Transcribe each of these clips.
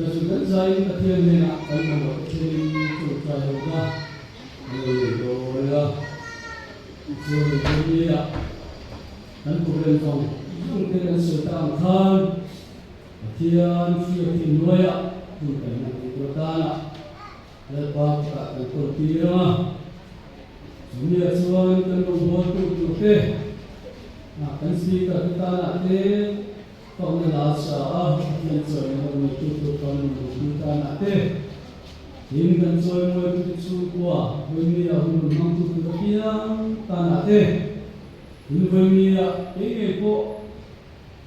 Chutiang chu kan zaiin Pathian hnenah kan mamawh te thlenin tawngtai ho kha an lo nei dawn a. Tichuan Engvawmnia kan program zawng zawng te kan sawi ta ang khan Pathian hriat hi hnuaiah hun kan hman theih tur atana Lalpa kutah kan kawl tir ang a. Chumi ah chuan kan rawngbawltu tur te, kan speaker te tanah te fakna la sa a, Pathian chawina lo neitu tur kan rawn luhpui tanah te, tin kan chawimawitu te chhungkua Vawimia hun rawn hmangtu tur apiang tanah te, tin Vawimia kei ngei pawh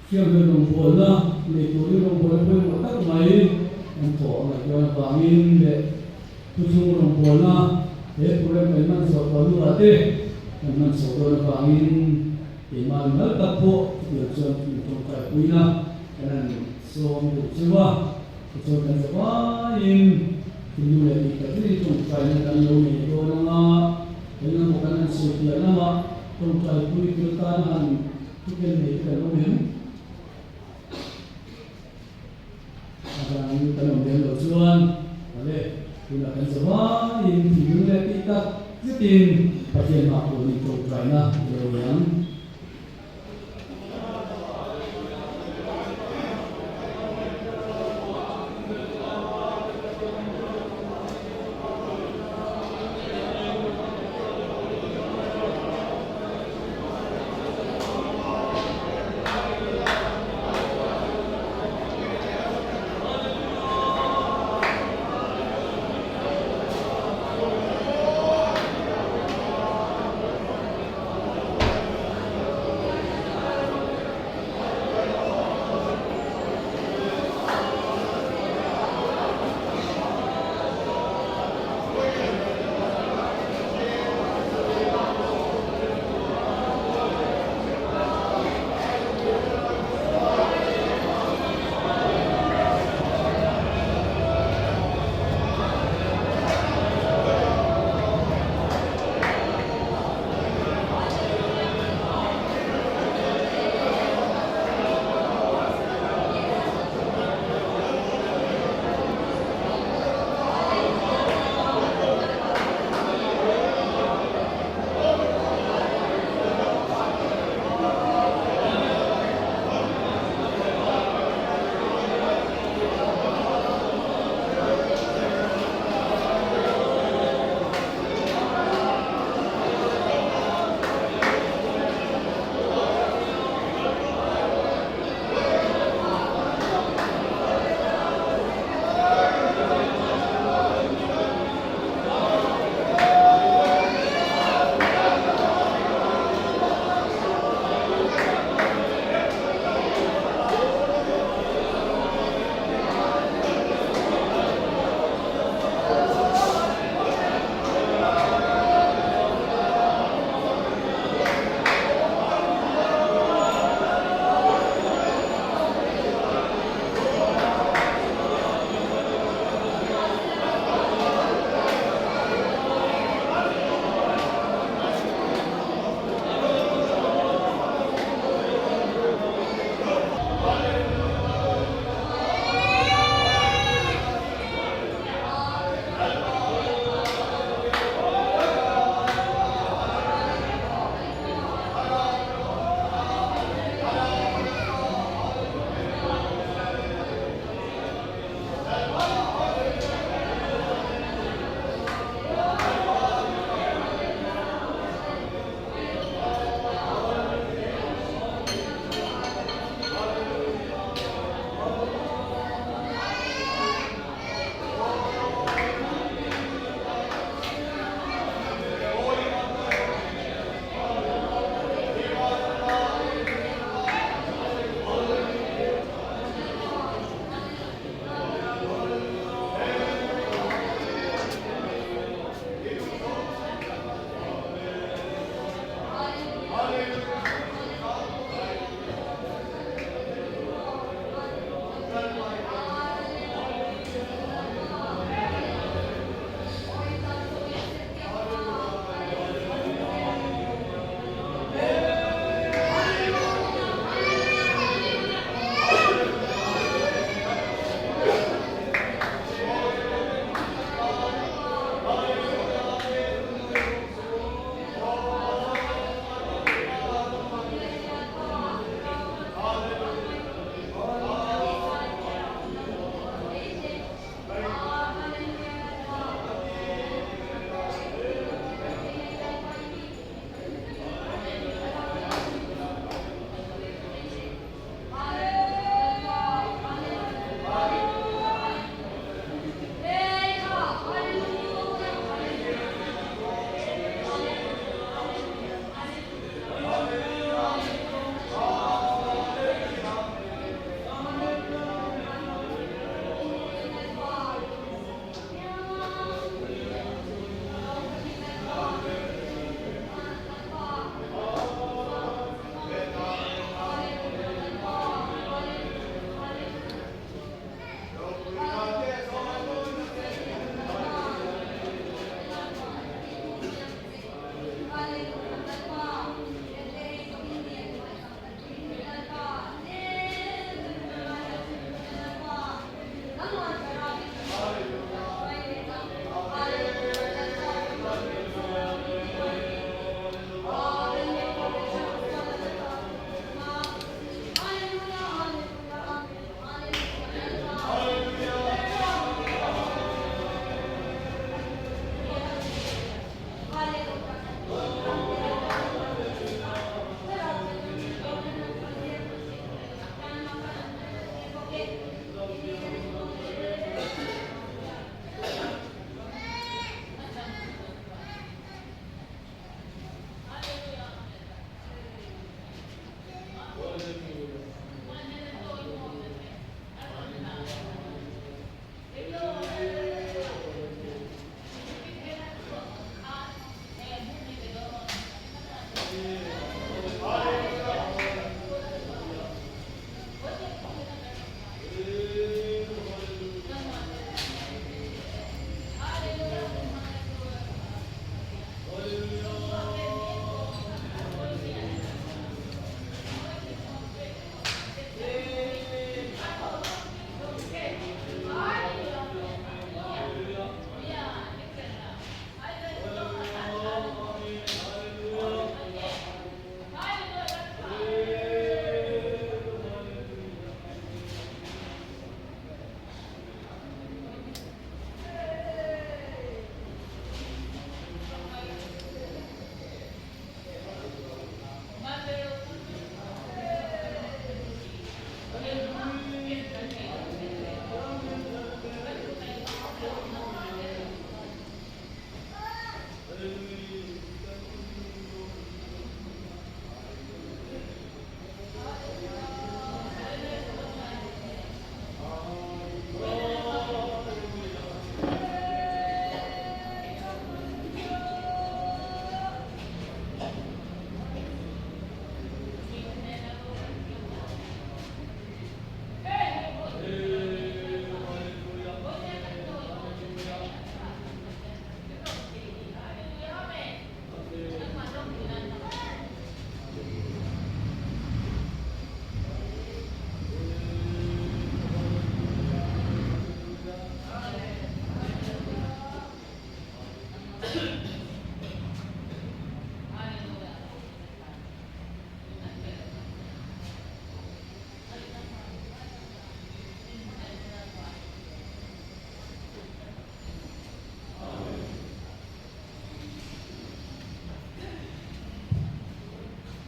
hriamhmel rawngbawlna nei turin rawngbawlna pawimawh tak mai kan thawh a ngaihtuahna vangin leh thuthlung rawngbawlna he program kan hman chhuah tawh hnuah te kan hman chhoh dawn avangin keimah mimal tak pawh chutiang chuan min tawngtaipuina kan han sawm duh cheu a, tichuan kan zavaiin thinlung leh tih tak zetin tawngtaina kan lo nei dawn anga engemaw kan han sawi piah lamah tawngtaipui tur atana han Thuken nei te kan awm em? Avangin kan awm lem loh chuan awle tunah kan zavaiin thinlung leh tih tak zetin Pathian hmah pawh ni tawngtaina i lo nei ang.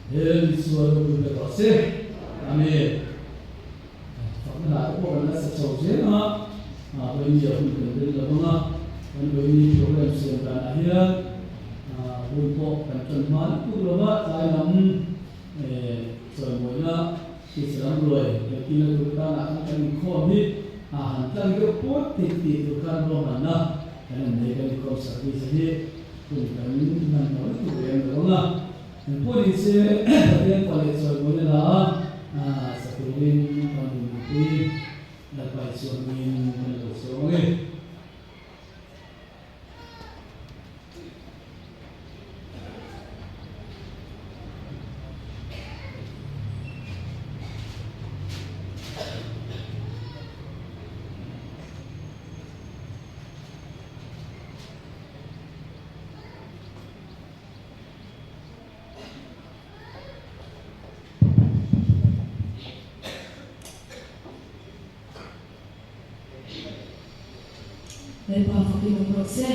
He Isua ropui ber rawh se. Amen. Fakna hla te pawh kan la sa chho zel a, vawiin a hun kan rin lo ang a, kan vawiin program siam danah hian hun pawh kan tan hma lutuk lo va, tlai lam chawimawina tisa lam ruai elkina tur atana khan kan inkhawm hi a han tlang deuh pawt tih tih tur khan ruahmanna kan han nei kan inkhawm service hi hun kan hman hmawh lutuk lem lo ang a. Engpawh ni se Pathian pa leh chawimawina la sa turin kan hun mipui Lalpa Isua hmingin kan lo sawm ang e. Lalpa fakin awm rawh se.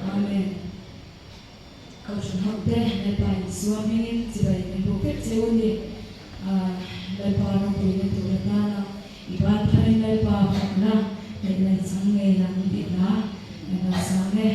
Amen. Kohhran ho te Lalpa Isua hmingin chibai kan buk vek che u ni. Lalpa ropuina tur atana i ban pharin Lalpa fakna neihna i chang ngei ang tih hla kan lo sang e.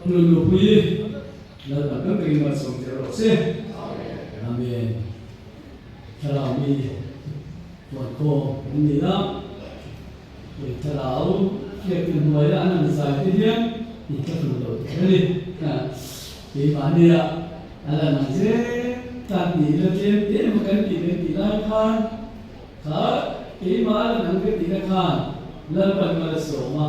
Nunupui Lalpan tam takin malsawm che rawh se. Amen. Thlarau mi tuankhawm an ni a, he thlarau hriatna hnuaia an han zai te hian inthlahrun lo tur a ni. Keimahnia a lan ang zel tan tih ila tlem te emaw kan tih kan tih lai khan kha keimah a lan ang ka tihna khan Lalpan mal a sawm a,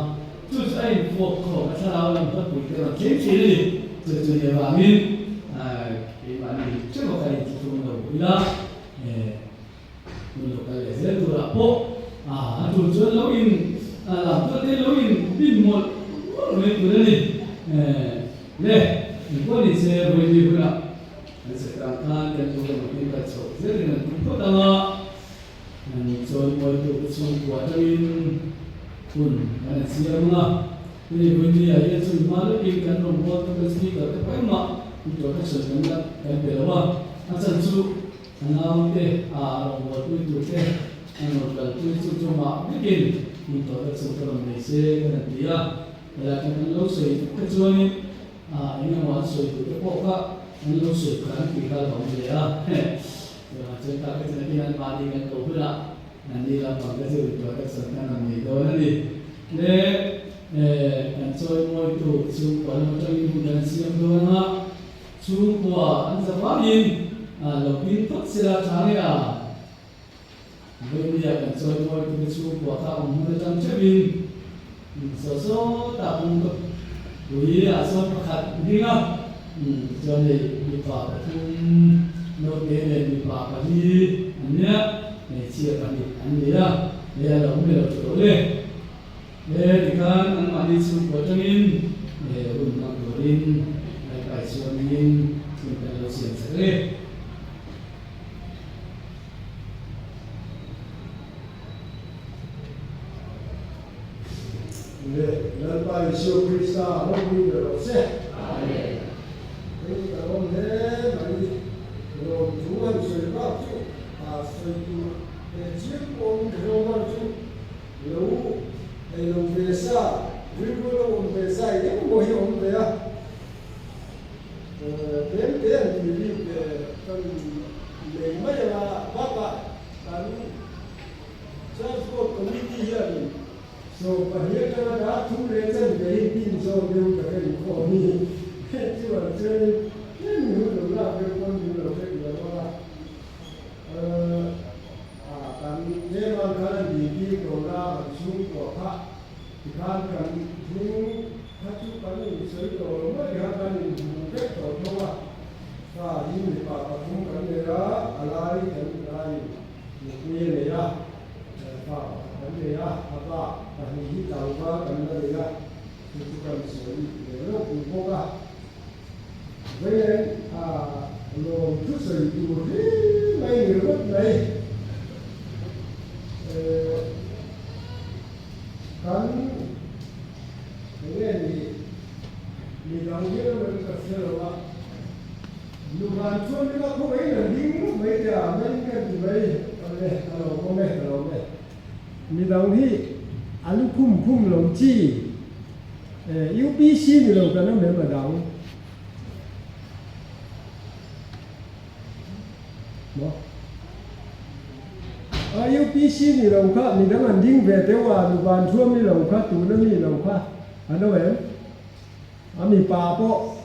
chu chu a infuak khawm a thlarau lam hlapui te rawn thleng thin a ni. Chu chu ni avangin keimahni theuh a kan inthlahrung lo ila, hun lo kal leh zel turah pawh a tul chuan lo in lam tuah te lo in bin mawlh mawlh mai tur a ni. Le, engpawh ni se vawiin hunah kan sekang khan kan program ang hi kal chhoh zelin an tum phawt ang a. An chawimawitu te chhungkua atangin hun kan han siam ang a, hei vawinia hian chumi hma lawkin kan rawngbawltu kan speaker te pawh engmah introduction kan la kan pe lo a, a chan chu a naute a rawngbawlpui tur te an rawn kalpui chu chu amah vekin introduction te rawn nei se kan han ti a, helai kan kan lo sawi tuk te chuanin eng emaw an sawi duh te pawh kha an lo sawi kha an tih kha a lo awm ve a. Chuvang chuan ka ka chhan an mahni kan ko hunah an ni lampang te chu introduction kan rawn nei dawn a ni. Le kan chawimawitu chhungkua lam atangin hun kan siam dawn anga chhungkua an za vangin lo ding phawt sela tha nge a? Vawinia kan chawimawitu te chhungkua kha awm hmun atang theuhin saw saw tak ka pui ah sawn pakhat ding a. Tichuan hei mipa pathum naute leh mipa pali an nia, hmeichhia pahnih an ni a, hei a lo awm leh lo tha lo le. He tikhan anmahni chhungkua atangin hun hmang turin Lalpai chuanin hun kan lo siam sak e. Le Lalpa Isua Krista ropui ber rawh se. Amen. Hei ka lawm hle mai. Lawm thu han sawi bak chu a sawi tur leh chiang pawh awm thei lo mar chu lo ei lo ve sa, rilru lo awm ve sa eng emaw hi a awm ve a. Tlem te an tui bik kan nei mai anga bakah kan Church Board Committee hianin 12 atanga dah thum leh chan vein tin zawk deuh tak a inkhawm hi chuan chuanin tlem mi hun lo lak deuh pawn min lo hre duh lo a. Kan tlem khan an dil bik lo la kan chhungkua kha tikhan kan hming kha chu kan insawi tawh lo mai kha kan inhmu vek tawh tho a. Fa hi mipa pathum kan nei a, a lai kan laiin Nupui a nei a, fa pakhat an nei a, a bak pahnih hi tlangval kan la nei a, chu chu kan sawi leh lawk duh bawk a. Veilen a lawm thusawi tur hi mai ni ringawt mai. Kan enge ni midang hian a rawn ka hre lo a. Nuvan chuan mi lak ho mai nan ding ngawt mai teh a, men kan ti mai awle ka lo awm e, ka lo awm e. Midang hi a lu khum khum lo chi UPC ni lo kan awm em a dang maw? A UPC ni lo kha midang an ding ve teuh a, nuvan chuan mi lo kha tuna mi lo kha an awm em? A mipa pawh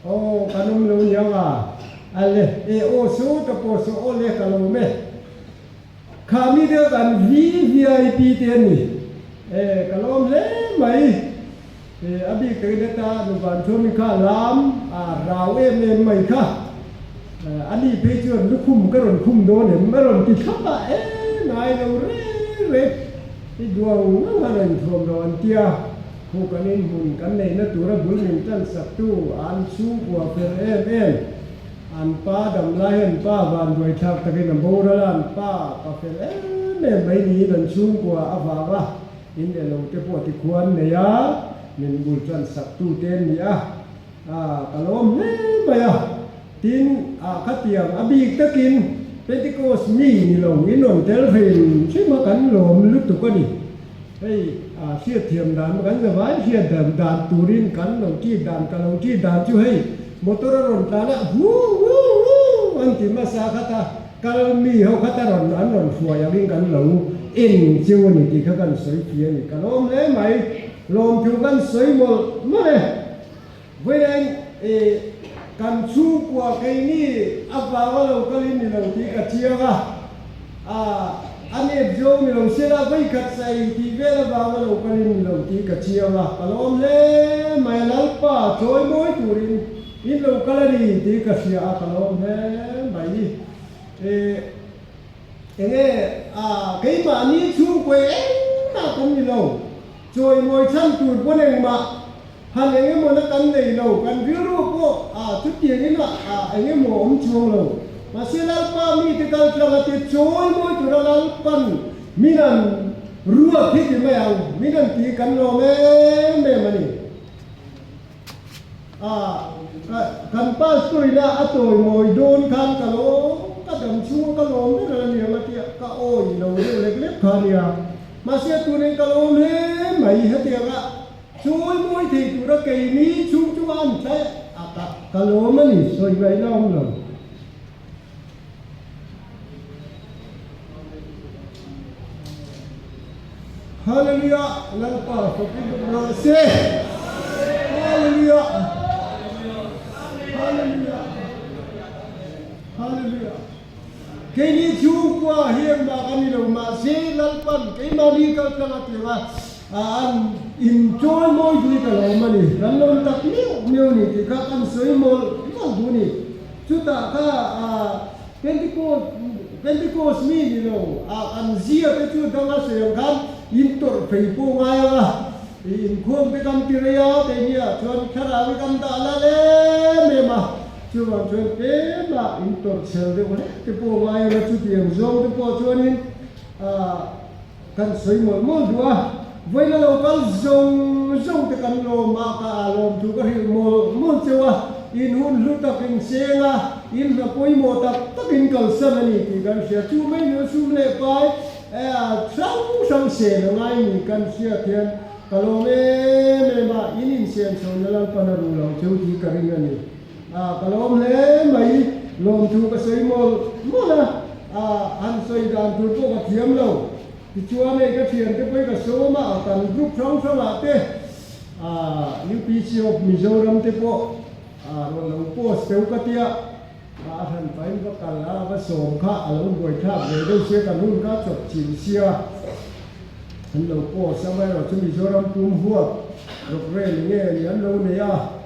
Aw kan awm lo niang a, a le e aw saw ta pawh saw aw le ka lo awm e. Kha mi deuh kan VVIP te a ni e ka lo awm hle mai e a bik takin heta nuvan thuamin kha lam a rau em em mai kha a ni phei chuan lukhum ka rawn khum dawn em a rawn ti thlap a e ngai lo reng reng i duang ngang a rawn inthuam lo an tia. Khu kan inhmun kan neihna tura bul min tan saktu an chhungkua fel em em. An pa dam lai hian pa van buai thlak takin a boral a, an pa pa fel em em mai niin an chhungkua avanga in elo te pawh tikhuan an nei a, min bul tan saktu te an ni a, ka lawm hle mai a. Tin, ah khatiang a bik takin Pentecost mi ni lo in rawn tel hrim hrim a kan lawm lutuk a ni. Hei. hriatthiam dan kan zavai hriat dan turin kan lo tih dan ka lo tih dan chu hei motor a rawn tlan a huu huu huu an ti hmasa khat a kal mi ho khat a rawn an rawn hruai angin kan lo en cheu a ni tih kha kan sawi thei a ni ka lawm hle mai lawmthu kan sawi mawlh mawlh e. Vawiin i kan chhungkua keini avanga lo kalin ni lo tih ka chiang a, a nep zawng ni lo sela vawikhat sai tih vel avanga lo kalin ni lo tih ka chiang a, ka lawm hle mai a Lalpa chawi mawi turin in lo kal a ni tih ka hria a, ka lawm hle mai. Enge a keimahni chhungkua engmah kan ni lo, chawi mawi chhan tur pawn engmah Han eng emaw na kan nei lo, kan rilru pawh a chutiangin a eng emaw awm chuang lo. Mahse Lalpa mite kal tlang a ti chawi mawi tura Lalpan min an ruat hi ti mai ang, min an ti kan lawm em em a ni. A kan pastor ina a chawi mawi dawn khan ka lawm, ka dam chhung ka lawm ber a ni ang a tia ka awi lo deuh lek lek kha a nia. Mahse tunin ka lawm hle mai hetianga Chawi mawi thei tura keini chhung chu an tlai a ka ka lawm a ni, sawi ngaihna a awm lo. Hallelujah, Lalpa fawkin awm rawh se. Hallelujah, Hallelujah, Hallelujah. Keini chhungkua hi engmah ka ni lo, mahse Lalpan keimahni kaltlang a tir a, an inchawi mawi duh i ka lawm a ni. Kan lawm tak miau miau a ni tih kha kan sawi mawlh mawlh duh a ni. Chutah kha Pentecost Pentecost mi ni lo, an zia te chu dang a sawi ang khan in tawrh phei pawh ngai ang a, inkhawm te kan ti rei a, keini ah chuan thlarau hi kan dah lal em em a. Chuvang chuan tlema in tawrh chhel deuh hle te pawh ngai ila chutiang zawng te pawh chuanin kan sawi mawlh mawlh duh a, vawiin a lo kal zawng zawng te kan lawm a, ka a lawm thu ka hrilh mawlh mawlh cheu a, in hun hlu tak in cheng a, in hna pawimawh tak tak in kalsan a ni tih kan hria, chu mai nu sum leh pai hrang hrang sen a ngai ni kan hriat hian ka lawm em em a, in insiam chho na Lalpan a ruh lo cheu tih ka ring a ni. A ka lawm hle mai, lawmthu ka sawi mawlh mawlh a, a han sawi dan tur pawh ka thiam lo. Tichuan hei ka thiante pawh hi ka sawm a, kan group hrang hrangah te a UPC of Mizoram te pawh a rawn lo post teuh ka tia, a hran pahin va kal a, va sawm kha a lo buaithlak ve deuh sia, kan hun kha chawp chilh sia an lo post a, amaherawhchu Mizoram pum huap rawk rel nge ni an lo nei a.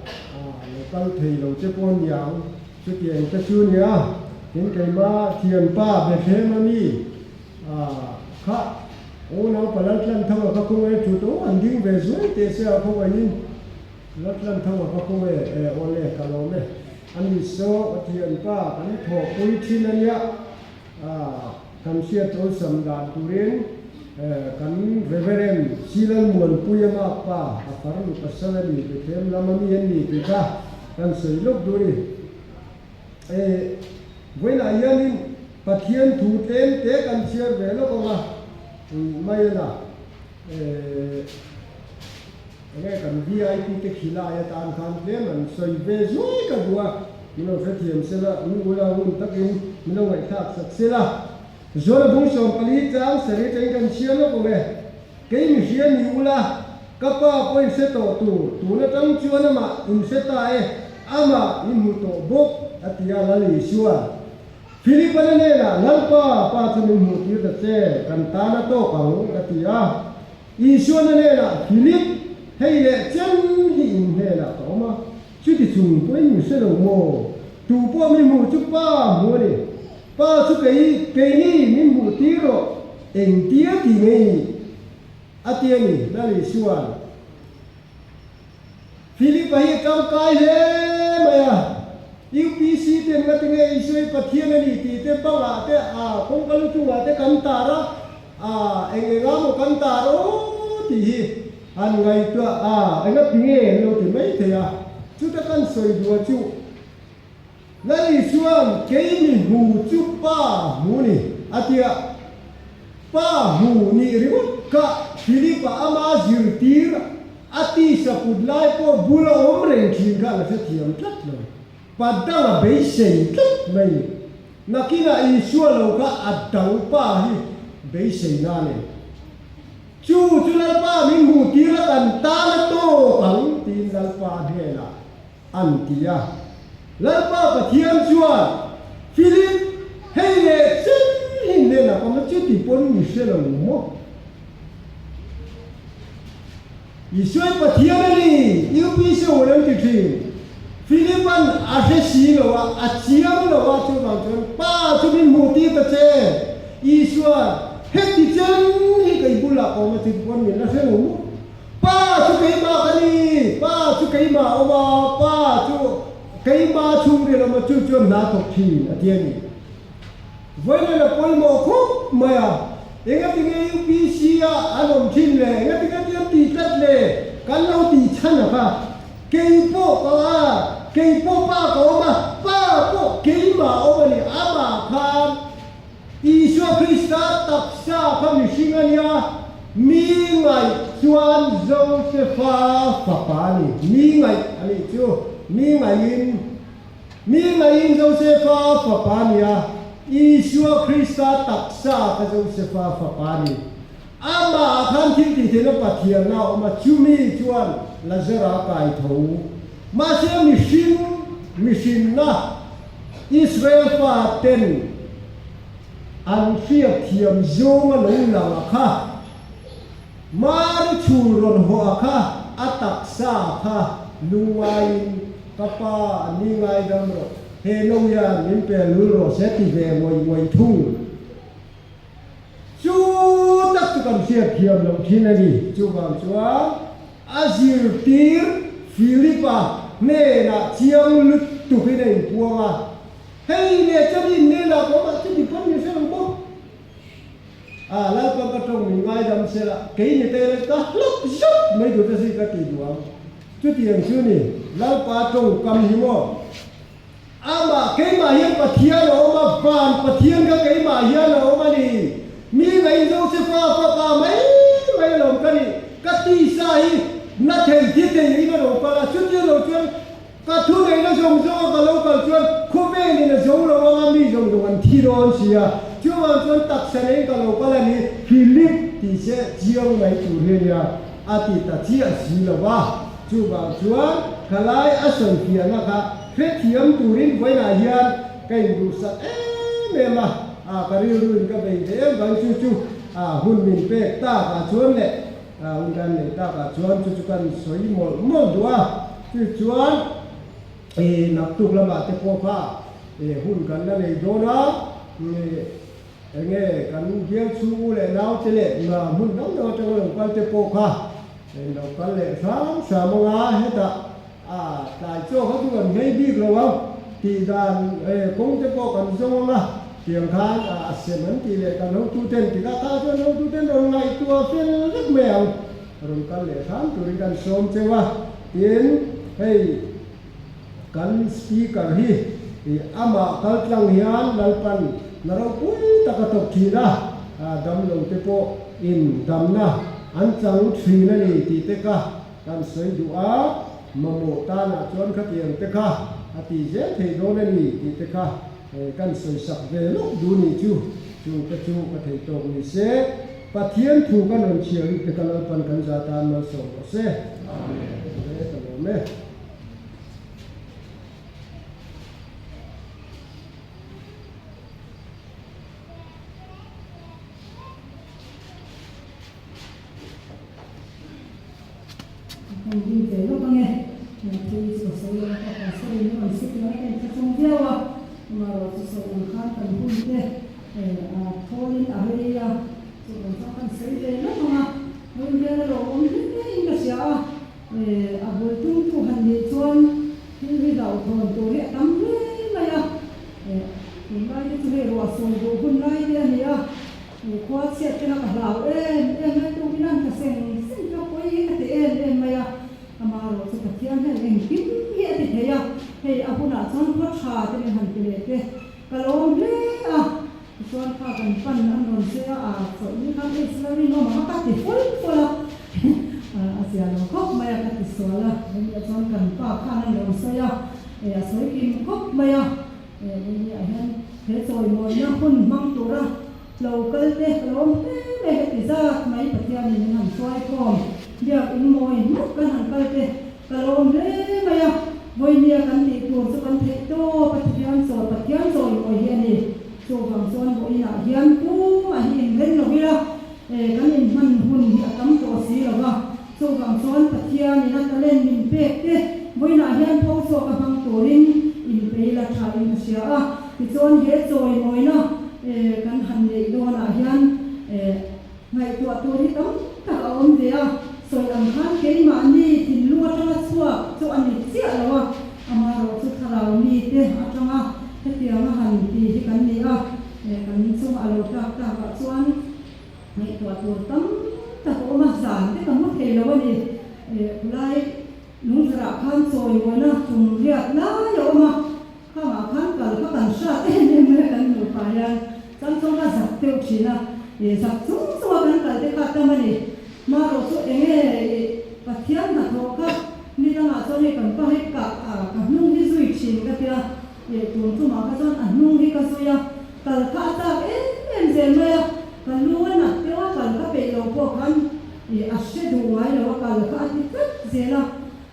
Lo kal thei lo che pawh niang, chutiang te chu nia, tin keima thianpa Bethlehem a mi kha unau pa Laltlanthanga ka kawng e thu to an ding ve zuai teh se a khawngaihin Laltlanthanga ka kawng e e awle ka lawm e ani saw ka thianpa kan thawhpui thin a nia. Kan hriat awlsam dan turin kan Reverend Silal Muanpuia makpa a farnu pasal a ni Bethlehem lama mi an ni tih kha kan sawi lawk duh a ni. Vawiinah hianin Pathian thu tlem te kan chhiar ve lawk ang a, mai a na. Enge kan VIP te khilai atan khan tlem an sawi ve zuai ka duh a, min lo hrethiam sela, min ula ngun takin min lo ngaihthlak sak sela. Zuala bung 14 chang sarih atangin kan chhiar lawk ang e. Kei mi hria ni ula, ka pa pawh in hre tawh tur, tun atang chuan amah in hre ta e, amah in hmu tawh bawk, a ti a Lal Isua. Philip-a hnenah, Lalpa, pa chu min hmuh tir ta che, kan tan a tawk ang, a ti a. Isuan a hnenah, Philip, hei leh chen hi in hnenah ka awm a, chuti chung pawhin mi hre lo maw? Tu pawh mi hmuh chu Pa hmu a ni. Pa chu kei, keini min hmuh tir rawh, engtia ti ngei ni? A ti a ni, Lal Isuan. Philip-a hi a tangkai hle mai a, UPC ten ngatinge Isua hi Pathian a ni tih te bangah te a kawngka lu chungah te kan tar a, a eng enga maw kan tar aw tih hi han ngaihtuah a, engati nge an lo ti mai thei a, chuta kan sawi duh a chu Lal Isua'n kei mi hmu chu Pa hmu ni a ti a, Pa hmu nih ringawt kha. Philip-a ama zirtir a tisa kut lai pawh bula awm reng thin kha a la hrethiam tlat lo. Padang a beisei tlat mai ni. Nakinah Isua lo kha a dang pa hi beisei na nei. Chu chu Lalpa min hmuh tir a kan tan a tawk ang tiin Lalpa hnenah an ti a. Lalpa Pathian chuan, Philip, hei leh chen hi hnenah ka ma chuti pawn mi hre lo maw? Isua Pathian a ni, UPC ho an ti thin. Philip-a'n a hre si lo a, a chiang lo a, chuvang chuan Pa chu min hmuh tir ta che. Isua, heti chen hi kei bulah ka awm a, chuti pawn min la hre lo maw? Pa chu keimah ka ni, Pa chu keimah a awm a, Pa chu keimah chhungril a awm a, chu chuan hna thawk thin a ti a ni. Vawiin a pawimawh khawp mai a, engatinge UPC a an awm thin le, engatinge ti an tih tlat le, kan lo tih chhan a kha, kei pawh ka a, kei pawh pa ka awm a, pa pawh keimah a awm a ni, amah khan Isua Krista taksa kha mihring a nia, mi ngaih chuan Josefa fapa a ni, mi ngaih a nih chu, mi ngaihin. Mi ngaiin Josefa fapa a ni a, Isua Krista taksa kha Josefa fapa a ni. Amah ah khan thil tih theihna Pathianna a awm a, chumi chuan Lazara kai tho. Mahse mihring, mihrinna, Israel fa ten an hriat thiam zawng a lo lang a kha, Mari chhul rawn haw a kha a taksa kha lungaiin ka pa ni ngaidam rawh, he no hian min pe lul rawh se ti ve ngawih ngawih thung. Chu tak chu kan hriat thiam loh thin a ni. Chuvang chuan a zirtir Philip-a hnenah chiang lutukin a inpuang a, Hei leh chuan hnenah ka awm a, chuti pawn min hre lo bawk. A, Lalpa ka tawng min ngaidam se la, kei ni te la ka hlawp zauh mai duh ta si ka ti duh ang. Chutiang chu ni, Lalpa tawngkam hi maw? Amah, keimah hian Pathian a awm a, van Pathian kha keimah hian a awm a ni. Mi ngaih Josefa fapa mai mai alawm ka nih, ka tisa hi na thei thi thei in a lo kal a, chutia lo chuan Ka thu neihna zawng zawnga ka lo kal chuan khawvelin a zo lo anga mi zawng zawng an thi dawn si a, chuvang chuan taksa neiin ka lo kal a ni, Philip tih se chiang mai tur hi a nia, a ti ta chiah si lo va. Chuvang chuan khalai a sawi fiahna kha hrethiam turin vawiinah hian ka induhsak em em a, a ka rilruin ka bei ve em vang chu chu a hun min pek takah chuan leh A kan neih takah chuan chu chu kan sawi mawlh mawlh duh a, chu chuan ih naktuk lamah te pawh kha ih hun kan la nei dawn a, ih eng nge kan bial chhungu leh naute leh hmun dang dang atanga lo kal te pawh kha ih lo kal leh hram hram ang a, hetah a tlai chaw kha chu kan nghei bik lo ang tih dan ih kawng te pawh kan zawng ang a, tiang khan a sem an tih leh kan hotuten ti kha kha chuan hotuten rawn ngaihtuah fel vek mai ang, rawn kal leh hram turin kan sawm cheu a, tin hei kan speaker hi ih amah kal tlang hian Lalpan na ropui tak a thawk thin a, damlo te pawh in damna an chang thin a ni tih te kha Kan sawi duh a, mamawh tanah chuan khatiang te kha a tih zel theih dawn a ni tih te kha kan sawi sak ve lawk duh nih chu, chung te chu ka theih tawk ni se, Pathian thu kan rawn chhiar lut te kha Lalpan kan za tan malsawm rawh se. Amen. Ka lawm e. Kan ding ve lawk ange, thil chu ka sawi lo a, ka pastor in a rawn sik lo a, ka inthlahrung viau a, amaherawh chu sawi ang khan kan hun te a thawlin a rei a, chuvang chuan kan sawi ve lawk ang a, hun bial erawh awm hle in ka hria a, a bul tum tu han nih chuan thil hi hlauhthawn tur hi a tam hle mai a, tunlai te chu hei ruah sawi duh hun lai te a ni a. He khua chhiat te kha ka hlau em em mai tuk in an tla seng seng kha pawi hi ka ti em em mai a, amaherawh chu Pathian hian engkim hi a ti thei a, hei a hunah chuan khua tha te min han ti leh te ka lawm hle a. Tichuan kha kan pan an rawn che a, a chawlh ni khan hei sila rinawm ang a ka ti ful ful a, a zia lo khawp mai a ka ti sual a, hemi ah chuan kan pa khan a rawn sawi a, a sawi kim khawp mai a, hemi ah hian he chawimawina hun hmang tura lo kal te ka lo awm hle mai heti zat mai Pathianin min han hruai khawm biak in mawi hmuk kan han kal te Ka lawm hle mai a, vawinia kan tih tur chu kan theih tawp a Pathian chawi Pathian chawi mawi hi a ni. Chuvang chuan vawiinah hian tumah hi inren lo ila, kan inhman hun hi a tam tawh si lo va. Chuvang chuan Pathianin a talent min pek te vawiinah hian pho chhuak a hmang turin inpei la tha in ka hria a. Tichuan he chawi mawina kan han neih dawnah hian Ngaihtuah tur hi tam tak a awm ve a, sawi ang khan keimahni thinlung atanga chhuak chu a ni chiah lo a, amaherawh chu thlarau mite atanga hetianga han ti hi kan ni a, kan chunga a lo tlak takah chuan ngaihtuah tur tam tak a awm a, zan te ka hmu thei lo a ni. Khulai lungzarah khan chawimawina tum riat lai a awm a. Khangah khan kal kha kan hrat em em mai a kan nupa hian chuan chuan ka zak deuh thin a, ih zak chung chung a kan kal te kha tam a ni. Marawh chu eng nge ih Pathian hnathawh kha ni dangah chuan hei kan pa hi ka ka hnung hi zui thin ka tia, ih tun tumah kha chuan a hnung hi ka zui a, kal kha a chak em em zel mai a, ka lu a nat deuh a kal ka peih lo pawh khan ih a hre duh ngai lo a kal kha a ti tlat zel a.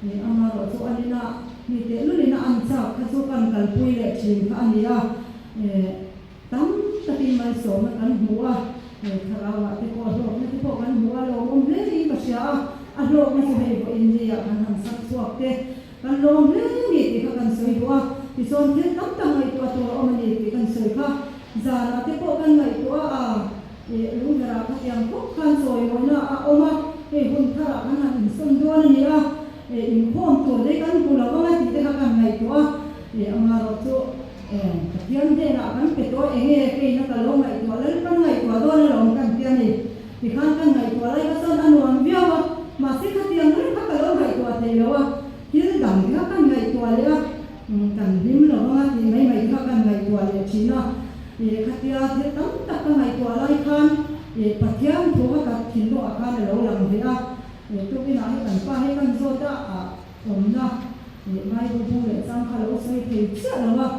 Ih amarawh chu a nina mi tehlulin a an chak kha chu kan kalpui leh thin kha a ni a, eh tam takin malsawmna kan hmu a, eh thlarauah te pawh hlawkna te pawh kan hmu a, lawmawm hle in ka hria a, a hlawkna chu hei vawiin ni ah kan han sak chhuak te kan lawm hle ni tih kha kan sawi duh a, tichuan thil tam tak ngaihtuah tur a awm a ni tih kan sawi kha zanah te pawh kan ngaihtuah a, eh lungverah khatiang khawp khan chawimawina a awm a, hei hun tharah kan han insawn dawn a ni a, eh inkhawm tur te kan hmu lo ang a tih te kha kan ngaihtuah a, eh amaherawh chu eh Pathian hnenah kan pe tawh a, enge keina ka lo ngaihtuah Lalpan ngaihtuah dawn alawm kan ti a ni. Tikhan kan ngaihtuah lai kha chuan a nuam viau a, mahse khatiang reng kha ka lo ngaihtuah thei lo a, thil dang te kha kan ngaihtuah leh a, kan hlim lo ang a tih mai mai te kha kan ngaihtuah leh thin a. Ih khatia thil tam tak ka ngaihtuah lai khan ih Pathian thu kha ka thinlungah khan a lo lang ve a, ih tukinah hi kan pa hi kan zawt a, ah awmna ih Bible bung leh chang kha lo sawi thei chiah lo a,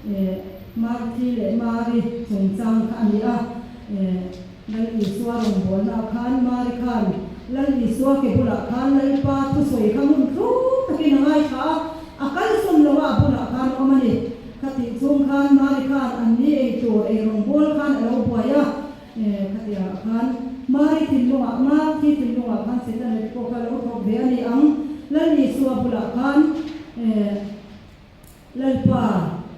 ih Marthi leh Mari chungchang kha a ni a, ih Lal Isua rawngbawlna ah khan Mari khan Lal Isua ke bulah khan Lalpa thusawi kha hmun thlum takin a ngaithla a, a kalsawn lo a a bulah khan awm a ni. Khatih chung khan Mari khan an ni ei tur ei rawngbâwl khan a lo buai a, khatiangah khan Mari thinlungah, Marthi thinlungah khan Setana te pawh kha a lo thawk ve a ni ang. Lal Isua bulah khan Lalpa,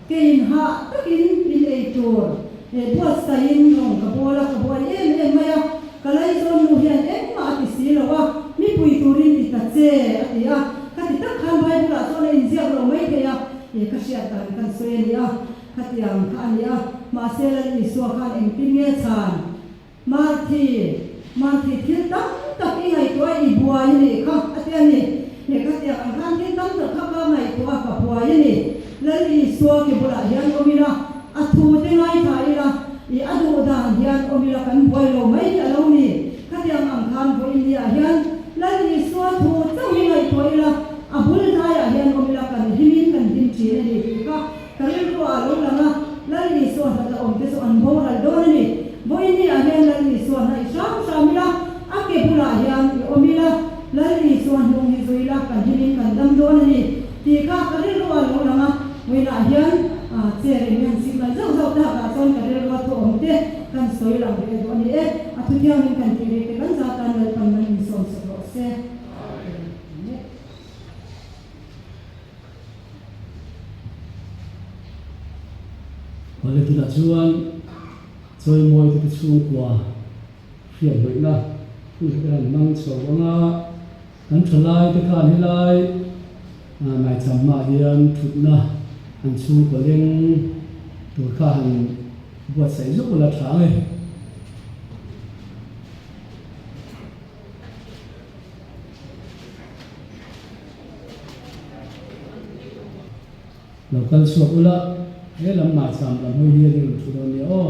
keiin hah takin in ei tur buatsaiin rawng ka bawl a, ka buai em em mai a, ka laizawn nu hian engmah a ti si lo a, mi pui turin ti ta che, a ti a. Khati tak khan Bible-ah chuan a inziak lo mai thei a, ka hriat dan kan sawi a ni a, khatiang kha a ni a, mahse Lal Isua khan engtin nge chhan? Marthi, Marthi thil tam tak i ngaihtuah a i buai a nih kha, a ti a ni. He khatiang ang khan thil tam tak kha ka ngaihtuah a ka buai a ni. Lal Isua ke bulah hian awm ila, a thu te ngaithla ila, i a duh dan hian awm ila kan buai lo mai hi a lo ni. Khatiang ang khan vawiin ni ah hian Lal Isua thu chauh hi ngaihtuah ila, a bul hnaiah hian awm ila kan himin kan him thin a ni tih kha Ka rilru ah lo lang a, Lal Isua hlata awm te chu an boral dawn a ni. Vawiin ah hian Lal Isua hnaih hram hram ila, a ke bulah hian i awm ila, Lal Isua hnung hi zui ila kan himin kan dam dawn a ni tih kha ka rilru ah lo lang a. Vawiin ah hian chair in hian signal zauh zauh tak ah chuan ka rilru a thu awm te kan sawi lang ve duh a ni e. A thuthiangin kan tih rih te kan zat tan Lalpan man insawm sak rawh se. Awle tunah chuan chawimawi te te chhungkua hriat hnawihna hun kha kan han hmang chho ang a, kan thalai te khan helai maicham hmaah hian thutna an chhungkua leng tur kha han buatsaih zuk ula tha ang e. Lo kal chhuak ula, he lam maicham lam hawi hian i rawn thu dawn nia aw.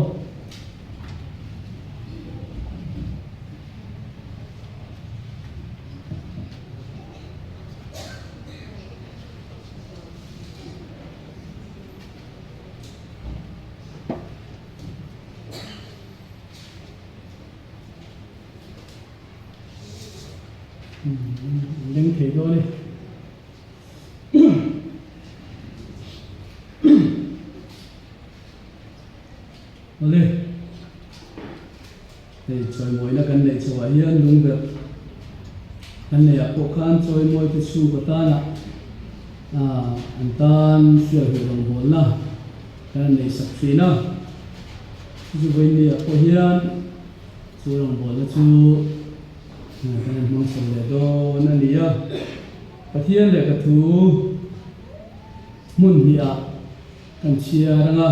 An leng thei dawn e. Awle, hei chawimawina kan neih chhoah hian lungberh kan neihah pawh khan chawimawite chhungkaw tana an tan hrialhmuh rawngbawlna kan han neihsak thin a. Chu vawiin pawh hian chu rawngbawlna chu kan han hmang chho leh dawn a ni a. Pathian lehkha thu hmun hnihah kan chhiar ang a,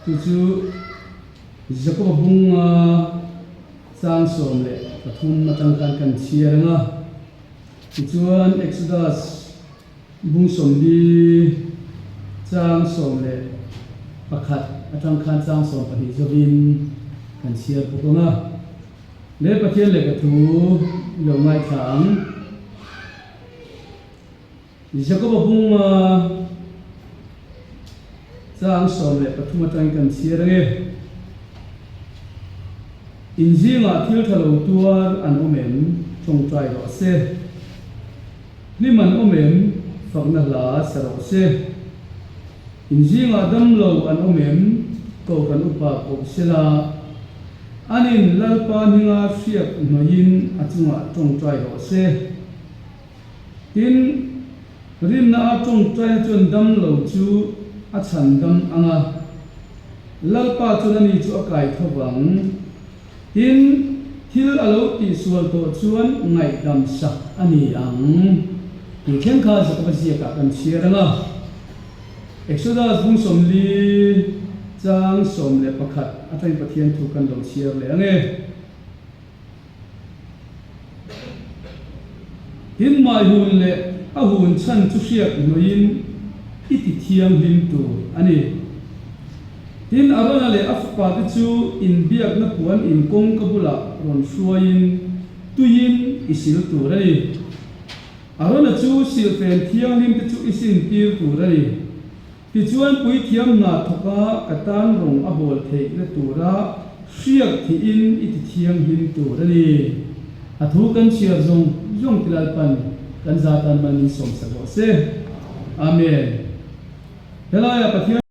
chu chu Jakoba bunga chang 13 atang khan kan chhiar ang a, tichuan Exodus bung 40 chang 11 atang khan chang 12 zawin kan chhiar bawk ang a. Le Pathian lehkha thu i lo ngaithla ang. Jakoba bunga chang 13 atangin kan chhiar ang e. In zingah thil tha lo tuar an awm em? Tawngtai rawh se. Hlim an awm em? Fakna hla sa rawh se. In zingah dam lo an awm em? Kohhran upa koh sela, anin Lalpa hminga hriak hnawiin a chungah tawngtai rawh se. Tin, rinna a tawngtaina chuan dam lo chu a chhan dam ang a, Lalpa chuan ani chu a kai tho vang. Tin, thil a lo tihsual tawh chuan ngaihdam sak a ni ang. Tih thleng kha Jakoba ziakah kan chhiar ang a. Exodus bung 40 chang 11 atangin Pathian thu kan lo chhiar leh ang e. Tin, Maihun leh a hun chhan chu hriat hnuaiin i ti thianghlim tur a ni. Tin, Arona leh a fapate chu inbiakna puan in kawngka bulah rawn hruaiin tuiin i sil tur a ni. Arona chu silhfen thianghlimte chu i sintir tur a ni. Tichuan puithiam hna thawka ka tan rawng a bawl theihna tura hriak thihin i ti thianghlim tur a ni. A thu kan chhiar zawng zawng ti Lalpan kan za tan mal min sawmsak rawh se. Amen. Helaiah Pathian.